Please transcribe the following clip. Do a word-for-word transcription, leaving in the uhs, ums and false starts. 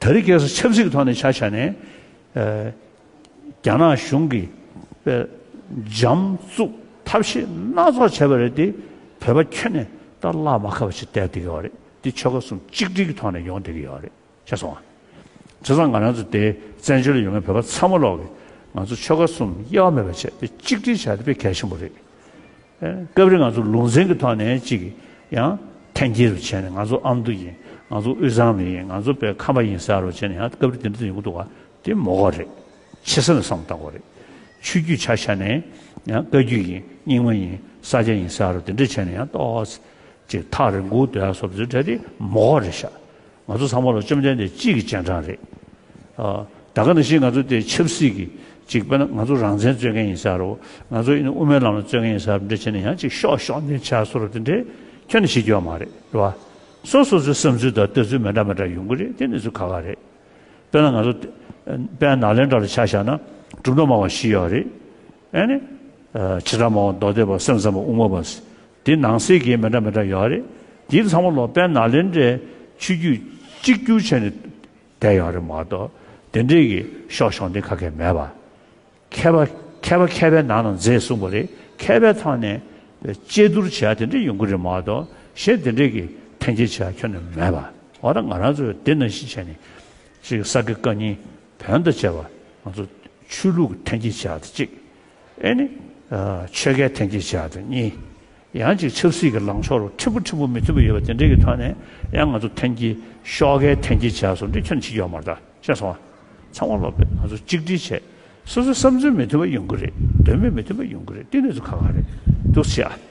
ད་རེས་ཁ་སང་ཆབ་སྲིད་ཀྱི་ཐོག་ནས་ཆ་བཞག་ནས། ཨ། རྒྱ་ནག་གཞུང་གིས་དཔེ་འཇམ་བཙུགས་ཐབས་ཤེས་སྣ་ཚོགས་བྱས་པ་རེད་དེ། བོད་པ་ཁྱོན་ནས་ད་བརླག་མ་ཁ་བ་ཞིག་བསྡད་བསྡད་ཀྱི་ཡོད་རེད། དེ་ཆོལ་ཁ་གསུམ་གཅིག་སྒྲིལ་གྱི་ཐོག་ནས་ཡོང་བསྡད་ཀྱི་ཡོད་རེད། ཤེས་སོང་ཨ། བྱས་ཙང་ང་རང་ཚོ་དེ་བཙན་བྱོལ་ལ་ཡོད་མཁན་བོད་པ་ཚང་མ་ལོག་གིས་ང་ཚོ་ཆོལ་ཁ་གསུམ་དབྱེ་བ་མེད་པ་བྱས་དེ་གཅིག་སྒྲིལ་བྱས་དེ་དཔེ་གལ་ཆེན་པོ་རེད། ཨེ། སྐབས་རེ་ང་ཚོ་ལུང་ཚན་གྱི་ཐོག་ནས་ཅིག་ཡང་འཐེན་འཁྱེར་བྱས་ནས། ང་ཚོ་ཨ་མདོ་ཡིན། ང་ཚོ་དབུས་གཙང་མི་ཡིན། ང་ཚོ་བོད་ཁམས་པ་ཡིན་ཟེར་བ་བྱས་ནས་ཡང་སྐབས་རེ་དེ་འདྲ་ཡོང་གི་འདུག་ག་དེ་མོ་ག་རེད། ཆེ་ས་ནས་བསམ་བཏང་དགོས་རེད། ཆོས་བརྒྱུད་ཆ་བཞག་ནས་ཡང་བཀའ་བརྒྱུད་ཡིན། རྙིང་མ་ཡིན། ས་སྐྱ་ཡིན་ཟེར་བ་དེ་འདྲ་བྱས་ནས་ཡང་ཏོག་ཙམ་ཅིག་ཐག་རིང་པོ་སྡོད་ཡ་སོགས་དེ་འདྲ་དེ་མོ་ག་རེད་ཤག་ང་ཚོ་ཚང་མ་ལ་བཅོམ་ལྡན་འདས་གཅིག་གི་རྗེས་འབྲང་རེད། ཨ། ད་ག་ནང་བཞིན་ང་ཚོ་དེ་ཆབ་སྲིད་ཀྱི་ཅིག་དཔེར་ན་ང་ཚོ་རང་བཙན་རྩོད་མཁན་ཡིན་ཟེར་རོ། ང་ཚོ་ཡིན་ན་དབུ་མའི་ལམ་ལ་རྩོད་མཁན་ཡིན་ཟེར་རོ། འདྲ་བྱས་ནས་ཡང་ཅིག་ཤོག་ཤོག་འདི་བྱ་སོ་རོ། དེ་འདྲའི་ཁྱོན་ནས་བྱེད་རྒྱུ་ཡོད་མ་རེད། རེད་བ། སོ་སོ་སོའི་བསམ་ཚུལ་དང་ལྟ་ཚུལ་མི་འདྲ་མི་འདྲ་ཡོང་གི་རེད། དེ་གནས་ཚུལ་ཁག་ཁག་རེད། དཔེར་ན་ང་ཚོ་དཔལ་ནཱ་ལེནྡྲ་ལ་ཆ་བཞག་ན་གྲུབ་མཐའ་སྨྲ་བ་བཞི་ཡོད་རེད། ཨ་ནི། ཨ། བྱེ་བྲག་སྨྲ་བ་མདོ་སྡེ་པ། སེམས་ཙམ་པ་དབུ་མ་པ། དེ་ནང་གསེས་ཀྱི་མི་འདྲ་མི་འདྲ་ཡོད་རེད། དེ་ཚང་མ་ལོག་དཔལ་ནཱ་ལེནྡྲའི་ཆོས་བརྒྱུད་གཅིག་གྱུར་བྱས་ནས་བསྡད་ཡོད་རེད་མ་གཏོགས། དེ་འདྲའི་གི་ཤོག་ཤོག་འདི་ཁ་སྐད་མེད་པ། མཁས་པ་མཁས་པ་མཁས་པའི་ནང་ན་མཛེས་གསུངས་པ་རེད། མཁས་པའི་ཐོག་ནས་དཔྱད་བསྡུར་བྱེད་ཡ་དེ་འདྲ་ཡོང་གི་རེད་མ་གཏོགས། གཞན་དེ་འདྲའི་གི་འཐེན་འཁྱེར་བྱེད་ཡ་ཁྱོན་ནས་མེད་པ། འོ་ད་ང་རང་ཚོས་དེ་ནང་བཞིན་བྱས་ནས་ཅིག་ས་དགེ་བཀའ་རྙིང་བོན་དང་བཅས་པ་ང་ཚོ་ཆོས་ལུགས་འཐེན་འཁྱེར་བྱེད་ཡ་དེ་གཅིག་ཨེ་ནི། ཨ། ཆོལ་ཁའི་འཐེན་འཁྱེར་བྱེད་ཡ་དེ་གཉིས། ཡང་ཅིག་ཆབ་སྲིད་ཀྱི་ལངས་ཕྱོགས་རུ་འཁྲིལ་པོ་འཁྲིལ་པོ་མི་མཐུན་པ་ཡོད་པ་དེ་འདྲའི་གི་ཐོག་ནས་ཡང་ང་ཚོ་འཐེན་འཁྱེར་ཤོག་ཁའི་འཐེན་འཁྱེར་བྱེད་ཡ་སོགས་འདི་ཁྱོན་ནས་བྱེད་ཀྱི་ཡོད་མ་རེད་ད། ཤེས་སོང་ཨ། ཚང་མ་ལོག་པས་ང་ཚོ་གཅིག་སྒྲིལ་བྱས། སོ་སོའི་བསམ་ཚུལ་མི་མཐུན་པ་ཡོང་གི་རེད། འདོད་མོས་མི་མཐུན་པ་ཡོང་གི་རེད། དེ་གནས་ཚུལ་ཁག་ཁག་རེད། འདུག་སེ་བྱེད་ཨ།